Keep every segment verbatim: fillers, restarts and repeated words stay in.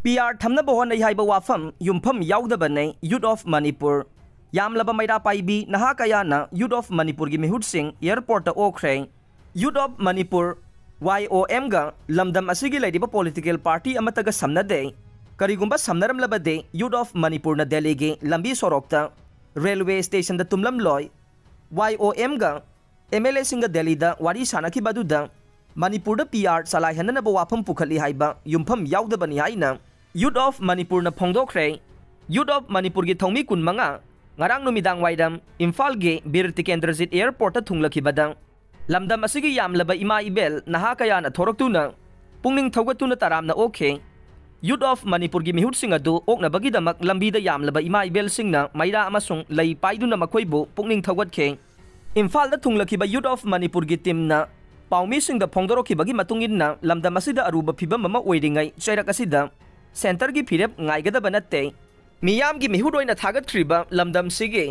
P R ꯊꯝꯅꯕ ꯍꯣꯠꯅꯩ ꯍꯥꯏꯕ ꯋꯥꯐꯝ ꯌꯨꯝꯐꯝ ꯌꯥꯎꯗꯕꯅꯤ꯫ ꯌꯨꯠ ꯑꯣꯐ ꯃꯅꯤꯄꯨꯔ꯫ ꯌꯥꯝꯂꯕ ꯃꯩꯔꯥ ꯄꯥꯏꯕꯤ ꯅꯍꯥ ꯀꯌꯥꯅ ꯌꯨꯠ ꯑꯣꯐ ꯃꯅꯤꯄꯨꯔꯒꯤ ꯃꯤꯍꯨꯠꯁꯤꯡ ꯑꯦꯌꯔꯄꯣꯔꯠꯇ ꯑꯣꯛꯈ꯭ꯔꯦ꯫ ꯌꯨꯠ ꯑꯣꯐ ꯃꯅꯤꯄꯨꯔ, ꯋꯥꯏ ꯑꯣ ꯑꯦꯝꯒ ꯂꯝꯗꯝ ꯑꯁꯤꯒꯤ ꯂꯩꯔꯤꯕ ꯄꯣꯂꯤꯇꯤꯀꯦꯜ ꯄꯥꯔꯇꯤ ꯑꯃꯠꯇꯒ ꯁꯝꯅꯗꯦ꯫ ꯀꯔꯤꯒꯨꯝꯕ ꯁꯝꯅꯔꯝꯂꯕꯗꯤ ꯌꯨꯠ ꯑꯣꯐ ꯃꯅꯤꯄꯨꯔꯅ ꯗꯦꯜꯂꯤꯒꯤ ꯂꯝꯕꯤ ꯁꯣꯔꯣꯛꯇ, ꯔꯦꯜꯋꯦ ꯁ꯭ꯇꯦꯁꯟꯗ ꯇꯨꯝꯂꯝꯂꯣꯏ꯫ ꯋꯥꯏ ꯑꯣ ꯑꯦꯝꯒ ꯑꯦꯝ ꯑꯦꯜ ꯑꯦꯁꯤꯡꯒ ꯗꯦꯜꯂꯤꯗ ꯋꯥꯔꯤ ꯁꯥꯅꯈꯤꯕ ꯑꯗꯨꯗ ꯃꯅꯤꯄꯨꯔꯗ ꯄꯤ ꯑꯥꯔ ꯆꯂꯥꯏꯍꯟꯅꯅꯕ ꯋꯥꯐꯝ ꯄꯨꯈꯠꯂꯤ ꯍꯥꯏꯕ ꯌꯨꯝꯐꯝ ꯌꯥꯎꯗꯕꯅꯤ ꯍꯥꯏꯅ ꯌꯨꯠ ꯑꯣꯐ ꯃꯅꯤꯄꯨꯔꯅ ꯐꯣꯡꯗꯣꯛꯈ꯭ꯔꯦ꯫ ꯌꯨꯠ ꯑꯣꯐ ꯃꯅꯤꯄꯨꯔꯒꯤ ꯊꯧꯃꯤ ꯀꯨꯟꯃꯉꯥ ꯉꯔꯥꯡ ꯅꯨꯃꯤꯗꯥꯡ ꯋꯥꯏꯔꯝ ꯏꯝꯐꯥꯜꯒꯤ ꯕꯤꯔ ꯇꯤꯀꯦꯟꯗ꯭ꯔꯖꯤꯠ ꯑꯦꯌꯔꯄꯣꯔꯠꯇ ꯊꯨꯡꯂꯈꯤꯕꯗ ꯂꯝꯗꯝ ꯑꯁꯤꯒꯤ ꯌꯥꯝꯂꯕ ꯏꯃꯥ ꯏꯕꯦꯜ ꯅꯍꯥ ꯀꯌꯥꯅ ꯊꯣꯔꯛꯇꯨꯅ ꯄꯨꯛꯅꯤꯡ ꯊꯧꯒꯠꯇꯨꯅ ꯇꯔꯥꯝꯅ ꯑꯣꯛꯈꯤ꯫ ꯌꯨꯠ ꯑꯣꯐ ꯃꯅꯤꯄꯨꯔꯒꯤ ꯃꯤꯍꯨꯠꯁꯤꯡ ꯑꯗꯨ ꯑꯣꯛꯅꯕꯒꯤꯗꯃꯛ ꯂꯝꯕꯤꯗ ꯌꯥꯝꯂꯕ ꯏꯃꯥ ꯏꯕꯦꯜꯁꯤꯡꯅ ꯃꯩꯔꯥ ꯑꯃꯁꯨꯡ ꯂꯩ ꯄꯥꯏꯗꯨꯅ ꯃꯈꯣꯏꯕꯨ ꯄꯨꯛꯅꯤꯡ ꯊꯧꯒꯠꯈꯤ꯫ ꯏꯝꯐꯥꯜꯗ ꯊꯨꯡꯂꯈꯤꯕ ꯌꯨꯠ ꯑꯣꯐ ꯃꯅꯤꯄꯨꯔꯒꯤ ꯇꯤꯝꯅ ꯄꯥꯎꯃꯤꯁꯤꯡꯗ ꯐꯣꯡꯗꯣꯔꯛꯈꯤꯕꯒꯤ ꯃꯇꯨꯡ ꯏꯟꯅ ꯂꯝꯗꯝ ꯑꯁꯤꯗ ꯑꯔꯨꯕ ꯐꯤꯕꯝ ꯑꯃ ꯑꯣꯏꯔꯤꯉꯩ ꯆꯩꯔꯛ ꯑꯁꯤꯗ ꯁꯦꯟꯇꯔꯒꯤ ꯐꯤꯔꯦꯞ ꯉꯥꯏꯒꯗꯕ ꯅꯠꯇꯦ꯫ ꯃꯤꯌꯥꯝꯒꯤ ꯃꯤꯍꯨꯠ ꯑꯣꯏꯅ ꯊꯥꯒꯠꯈ꯭ꯔꯤꯕ ꯂꯝꯗꯝꯁꯤꯒꯤ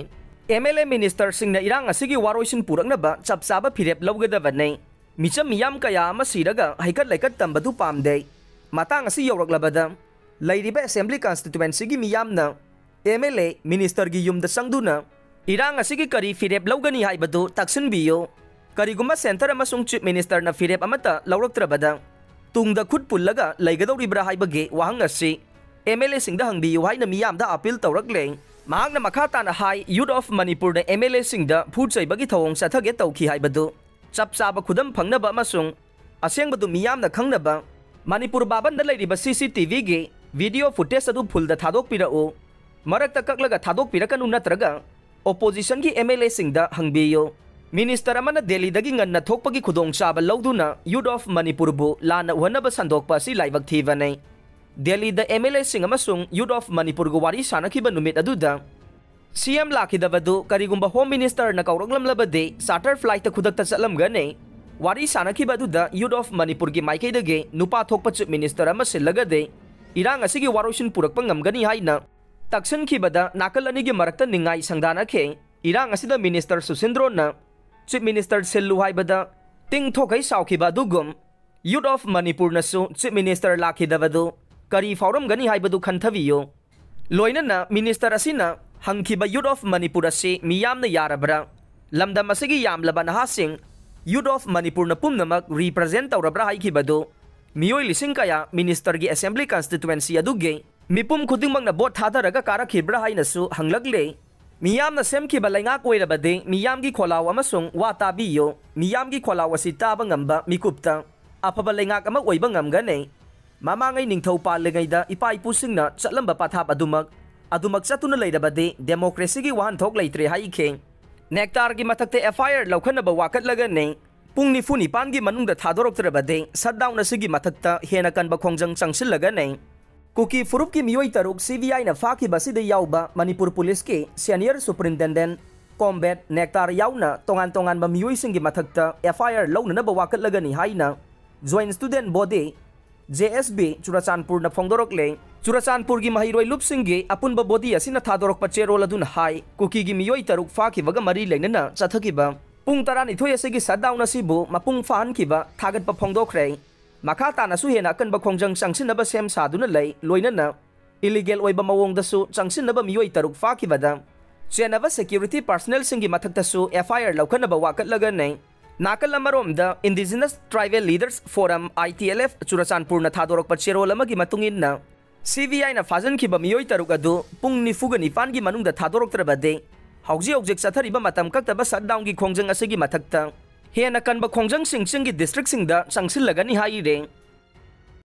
ꯑꯦꯝ ꯑꯦꯜ ꯑꯦ ꯃꯤꯅꯤꯁꯇꯔꯁꯤꯡꯅ ꯏꯔꯥꯡ ꯑꯁꯤꯒꯤ ꯋꯥꯔꯣꯏꯁꯤꯟ ꯄꯨꯔꯛꯅꯕ ꯆꯞ ꯆꯥꯕ ꯐꯤꯔꯦꯞ ꯂꯧꯒꯗꯕꯅꯤ꯫ ꯃꯤꯆꯝ ꯃꯤꯌꯥꯝ ꯀꯌꯥ ꯑꯃ ꯁꯤꯔꯒ ꯍꯩꯀꯠ ꯂꯩꯀꯠ ꯇꯝꯕꯗꯨ ꯄꯥꯝꯗꯦ꯫ ꯃꯇꯥꯡ ꯑꯁꯤ ꯌꯧꯔꯛꯂꯕꯗ ꯂꯩꯔꯤꯕ ꯑꯦꯁꯦꯝꯕ꯭ꯂꯤ ꯀꯟꯁꯇꯤꯇ꯭ꯋꯦꯟꯁꯤꯒꯤ ꯃꯤꯌꯥꯝꯅ ꯑꯦꯝ ꯑꯦꯜ ꯑꯦ, ꯃꯤꯅꯤꯁꯇꯔꯒꯤ ꯌꯨꯝꯗ ꯆꯪꯗꯨꯅ ꯏꯔꯥꯡ ꯑꯁꯤꯒꯤ ꯀꯔꯤ ꯐꯤꯔꯦꯞ ꯂꯧꯒꯅꯤ ꯍꯥꯏꯕꯗꯨ ꯇꯥꯛꯁꯤꯟꯕꯤꯌꯨ꯫ ꯀꯔꯤꯒꯨꯝꯕ ꯁꯦꯟꯇꯔ ꯑꯃꯁꯨꯡ ꯆꯤꯐ ꯃꯤꯅꯤꯁꯇꯔꯅ ꯐꯤꯔꯦꯞ ꯑꯃꯠꯇ ꯂꯧꯔꯛꯇ꯭ꯔꯕꯗ ꯇꯨꯡꯗ ꯈꯨꯠ ꯄꯨꯜꯂꯒ ꯂꯩꯒꯗꯧꯔꯤꯕ꯭ꯔꯥ ꯍꯥꯏꯕꯒꯤ ꯋꯥꯍꯪ ꯑꯁꯤ ꯑꯦꯝ ꯑꯦꯜ ꯑꯦꯁꯤꯡꯗ ꯍꯪꯕꯤꯌꯨ ꯍꯥꯏꯅ ꯃꯤꯌꯥꯝꯗ ꯑꯄꯤꯜ ꯇꯧꯔꯛꯂꯦ꯫ ꯃꯍꯥꯛꯅ ꯃꯈꯥ ꯇꯥꯅ ꯍꯥꯏ, ꯌꯨꯠ ꯑꯣꯐ ꯃꯅꯤꯄꯨꯔꯗ ꯑꯦꯝ ꯑꯦꯜ ꯑꯦꯁꯤꯡꯗ ꯐꯨꯠ ꯆꯩꯕꯒꯤ ꯊꯧꯑꯣꯡ ꯆꯠꯊꯒꯦ ꯇꯧꯈꯤ ꯍꯥꯏꯕꯗꯨ ꯆꯞ ꯆꯥꯕ ꯈꯨꯗꯝ ꯐꯪꯅꯕ ꯑꯃꯁꯨꯡ ꯑꯁꯦꯡꯕꯗꯨ ꯃꯤꯌꯥꯝꯅ ꯈꯪꯅꯕ ꯃꯅꯤꯄꯨꯔ ꯚꯥꯕꯟꯗ ꯂꯩꯔꯤꯕ ꯁꯤ ꯁꯤ ꯇꯤ ꯚꯤꯒꯤ ꯚꯤꯗꯤꯑꯣ ꯐꯨꯇꯦꯖ ꯑꯗꯨ ꯐꯨꯜꯗ ꯊꯥꯗꯣꯛꯄꯤꯔꯛꯎ꯫ ꯃꯔꯛꯇ ꯀꯛꯂꯒ ꯊꯥꯗꯣꯛꯄꯤꯔꯛꯀꯅꯨ, ꯅꯠꯇ꯭ꯔꯒ ꯑꯣꯄꯣꯖꯤꯁꯟꯒꯤ ꯑꯦꯝ ꯑꯦꯜ ꯑꯦꯁꯤꯡꯗ ꯍꯪꯕꯤꯌꯨ꯫ ꯃꯤꯅꯤꯁꯇꯔ ꯑꯃꯅ ꯗꯦꯜꯂꯤꯗꯒꯤ ꯉꯟꯅ ꯊꯣꯛꯄꯒꯤ ꯈꯨꯗꯣꯡꯆꯥꯕ ꯂꯧꯗꯨꯅ ꯌꯨꯠ ꯑꯣꯐ ꯃꯅꯤꯄꯨꯔꯕꯨ ꯂꯥꯟꯅ ꯎꯍꯟꯅꯕ ꯁꯟꯗꯣꯛꯄ ꯑꯁꯤ ꯂꯥꯏꯕꯛ ꯊꯤꯕꯅꯤ꯫ ꯗꯦꯜꯂꯤꯗ ꯑꯦꯝ ꯑꯦꯜ ꯑꯦꯁꯤꯡ ꯑꯃꯁꯨꯡ ꯌꯨꯠ ꯑꯣꯐ ꯃꯅꯤꯄꯨꯔꯒ ꯋꯥꯔꯤ ꯁꯥꯅꯈꯤꯕ ꯅꯨꯃꯤꯠ ꯑꯗꯨꯗ ꯁꯤ ꯑꯦꯝ ꯂꯥꯛꯈꯤꯗꯕꯗꯨ ꯀꯔꯤꯒꯨꯝꯕ ꯍꯣꯝ ꯃꯤꯅꯤꯁꯇꯔꯅ ꯀꯧꯔꯛꯂꯝꯂꯕꯗꯤ ꯆꯥꯔꯇꯔ ꯐ꯭ꯂꯥꯏꯠꯇ ꯈꯨꯗꯛꯇ ꯆꯠꯂꯝꯒꯅꯤ꯫ ꯋꯥꯔꯤ ꯁꯥꯅꯈꯤꯕ ꯑꯗꯨꯗ ꯌꯨꯠ ꯑꯣꯐ ꯃꯅꯤꯄꯨꯔꯒꯤ ꯃꯥꯏꯀꯩꯗꯒꯤ ꯅꯨꯄꯥ ꯊꯣꯛꯄ ꯆꯤꯐ ꯃꯤꯅꯤꯁꯇꯔ ꯑꯃ ꯁꯤꯜꯂꯒꯗꯤ ꯏꯔꯥꯡ ꯑꯁꯤꯒꯤ ꯋꯥꯔꯣꯏꯁꯤꯟ ꯄꯨꯔꯛꯄ ꯉꯝꯒꯅꯤ ꯍꯥꯏꯅ ꯇꯛꯁꯤꯟꯈꯤꯕꯗ ꯅꯥꯀꯜ ꯑꯅꯤꯒꯤ ꯃꯔꯛꯇ ꯅꯤꯡꯉꯥꯏ ꯁꯪꯗꯥꯅꯈꯤ꯫ ꯏꯔꯥꯡ ꯑꯁꯤꯗ ꯃꯤꯅꯤꯁꯇꯔ ꯁꯨꯁꯤꯟꯗ꯭ꯔꯣꯅ ꯆꯤꯐ ꯃꯤꯅꯤꯁꯇꯔ ꯁꯤꯜꯂꯨ ꯍꯥꯏꯕꯗ ꯇꯤꯡꯊꯣꯛꯈꯩ ꯁꯥꯎꯈꯤꯕ ꯑꯗꯨꯒꯨꯝ ꯌꯨꯠ ꯑꯣꯐ ꯃꯅꯤꯄꯨꯔꯅꯁꯨ ꯆꯤꯐ ꯃꯤꯅꯤꯁꯇꯔ ꯂꯥꯛꯈꯤꯗꯕꯗꯨ ꯀꯔꯤ ꯐꯥꯎꯔꯝꯒꯅꯤ ꯍꯥꯏꯕꯗꯨ ꯈꯟꯊꯕꯤꯌꯨ꯫ ꯂꯣꯏꯅꯅ ꯃꯤꯅꯤꯁꯇꯔ ꯑꯁꯤꯅ ꯍꯪꯈꯤꯕ Youth of Manipur ꯑꯁꯤ ꯃꯤꯌꯥꯝꯅ ꯌꯥꯔꯕ꯭ꯔꯥ? ꯂꯝꯗꯝ ꯑꯁꯤꯒꯤ ꯌꯥꯝꯂꯕ ꯅꯍꯥꯁꯤꯡ Youth of Manipurꯅ ꯄꯨꯝꯅꯃꯛ represent ꯇꯧꯔꯕ꯭ꯔꯥ ꯍꯥꯏꯈꯤꯕꯗꯨ ꯃꯤꯑꯣꯏ ꯂꯤꯁꯤꯡ ꯀꯌꯥ ꯃꯤꯅꯤꯁꯇꯔꯒꯤ assembly constituency ꯑꯗꯨꯒꯤ ꯃꯤꯄꯨꯝ ꯈꯨꯗꯤꯡꯃꯛꯅ vote ꯊꯥꯗꯔꯒ ꯀꯥꯔꯛꯈꯤꯕ꯭ꯔꯥ ꯍꯥꯏꯅꯁꯨ ꯍꯪꯂꯛꯂꯦ꯫ ꯃꯤꯌꯥꯝꯅ ꯁꯦꯝꯈꯤꯕ ꯂꯩꯉꯥꯛ ꯑꯣꯏꯔꯕꯗꯤ ꯃꯤꯌꯥꯝꯒꯤ ꯈꯣꯜꯂꯥꯎ ꯑꯃꯁꯨꯡ ꯋꯥ ꯇꯥꯕꯤꯌꯨ꯫ ꯃꯤꯌꯥꯝꯒꯤ ꯈꯣꯜꯂꯥꯎ ꯑꯁꯤ ꯇꯥꯕ ꯉꯝꯕ ꯃꯤꯀꯨꯞꯇ ꯑꯐꯕ ꯂꯩꯉꯥꯛ ꯑꯃ ꯑꯣꯏꯕ ꯉꯝꯒꯅꯤ꯫ ꯃꯃꯥꯡꯉꯩ ꯅꯤꯡꯊꯧ ꯄꯥꯜꯂꯤꯉꯩꯗ ꯏꯄꯥ ꯏꯄꯨꯁꯤꯡꯅ ꯆꯠꯂꯝꯕ ꯄꯊꯥꯞ ꯑꯗꯨꯃꯛ, ꯑꯗꯨꯃꯛ ꯆꯠꯇꯨꯅ ꯂꯩꯔꯕꯗꯤ democracyꯒꯤ ꯋꯥꯍꯟꯊꯣꯛ ꯂꯩꯇ꯭ꯔꯦ ꯍꯥꯏꯈꯤ꯫ ꯅꯦꯛꯇꯥꯔꯒꯤ ꯃꯊꯛꯇ F I R ꯂꯧꯈꯠꯅꯕ ꯋꯥꯀꯠꯂꯒꯅꯤ꯫ ꯄꯨꯡ ꯅꯤꯐꯨ ꯅꯤꯄꯥꯟꯒꯤ ꯃꯅꯨꯡꯗ ꯊꯥꯗꯣꯔꯛꯇ꯭ꯔꯕꯗꯤ shutdown ꯑꯁꯤꯒꯤ ꯃꯊꯛꯇ ꯍꯦꯟꯅ ꯀꯟꯕ ꯈꯣꯡꯖꯪ ꯆꯪꯁꯤꯜꯂꯒꯅꯤ꯫ ꯀꯨꯀꯤ ꯐꯨꯔꯨꯞꯀꯤ ꯃꯤꯑꯣꯏ ꯇꯔꯨꯛ C B I ꯅ ꯐꯥꯈꯤꯕ ꯑꯁꯤꯗ ꯌꯥꯎꯕ ꯃꯅꯤꯄꯨꯔ ꯄꯨꯂꯤꯁꯀꯤ senior superintendent combat ꯅꯦꯛꯇꯥꯔ ꯌꯥꯎꯅ ꯇꯣꯉꯥꯟ ꯇꯣꯉꯥꯟꯕ ꯃꯤꯑꯣꯏꯁꯤꯡꯒꯤ ꯃꯊꯛꯇ F I R ꯂꯧꯅꯅꯕ ꯋꯥꯀꯠꯂꯒꯅꯤ ꯍꯥꯏꯅ Joint Student Body, J S B, ꯆꯨꯔꯆꯥꯟꯄꯨꯔꯅ ꯐꯣꯡꯗꯣꯔꯛꯂꯦ꯫ ꯆꯨꯔꯆꯥꯟꯄꯨꯔꯒꯤ ꯃꯍꯩꯔꯣꯏ ꯂꯨꯞꯁꯤꯡꯒꯤ ꯑꯄꯨꯟꯕ body ꯑꯁꯤꯅ ꯊꯥꯗꯣꯔꯛꯄ ꯆꯦꯔꯣꯜ ꯑꯗꯨꯅ ꯍꯥꯏ, ꯀꯨꯀꯤꯒꯤ ꯃꯤꯑꯣꯏ ꯇꯔꯨꯛ ꯐꯥꯈꯤꯕꯒ ꯃꯔꯤ ꯂꯩꯅꯅ ꯆꯠꯊꯈꯤꯕ ꯄꯨꯡ ꯇꯔꯥꯅꯤꯊꯣꯏ ꯑꯁꯤꯒꯤ shutdown ꯑꯁꯤꯕꯨ ꯃꯄꯨꯡ ꯐꯥꯍꯟꯈꯤꯕ ꯊꯥꯒꯠꯄ ꯐꯣꯡꯗꯣꯛꯈ꯭ꯔꯦ꯫ ꯃꯈꯥ ꯇꯥꯅꯁꯨ ꯍꯦꯟꯅ ꯑꯀꯟꯕ ꯈꯣꯡꯖꯪ ꯆꯪꯁꯤꯟꯅꯕ ꯁꯦꯝ ꯁꯥꯗꯨꯅ ꯂꯩ, ꯂꯣꯏꯅꯅ illegal ꯑꯣꯏꯕ ꯃꯑꯣꯡꯗꯁꯨ ꯆꯪꯁꯤꯟꯅꯕ ꯃꯤꯑꯣꯏ ꯇꯔꯨꯛ ꯐꯥꯈꯤꯕꯗ ꯆꯦꯟꯅꯕ security personnelꯁꯤꯡꯒꯤ ꯃꯊꯛꯇꯁꯨ F I R ꯂꯧꯈꯠꯅꯕ ꯋꯥꯀꯠꯂꯒꯅꯤ꯫ ꯅꯥꯀꯜ ꯑꯃꯔꯣꯝꯗ Indigenous Tribal Leaders Forum, I T L F, ꯆꯨꯔꯆꯥꯟꯄꯨꯔꯅ ꯊꯥꯗꯣꯔꯛꯄ ꯆꯦꯔꯣꯜ ꯑꯃꯒꯤ ꯃꯇꯨꯡ ꯏꯟꯅ, C B I ꯅ ꯐꯥꯖꯤꯟꯈꯤꯕ ꯃꯤꯑꯣꯏ ꯇꯔꯨꯛ ꯑꯗꯨ ꯄꯨꯡ ꯅꯤꯐꯨꯒ ꯅꯤꯄꯥꯟꯒꯤ ꯃꯅꯨꯡꯗ ꯊꯥꯗꯣꯔꯛꯇ꯭ꯔꯕꯗꯤ ꯍꯧꯖꯤꯛ ꯍꯧꯖꯤꯛ ꯆꯠꯊꯔꯤꯕ ꯃꯇꯝ ꯀꯛꯇꯕ shutdownꯒꯤ ꯈꯣꯡꯖꯪ ꯑꯁꯤꯒꯤ ꯃꯊꯛꯇ ꯍꯦꯟꯅ ꯀꯟꯕ ꯈꯣꯡꯖꯪꯁꯤꯡ ꯆꯤꯡꯒꯤ districtꯁꯤꯡꯗ ꯆꯪꯁꯤꯜꯂꯒꯅꯤ ꯍꯥꯏꯔꯦ꯫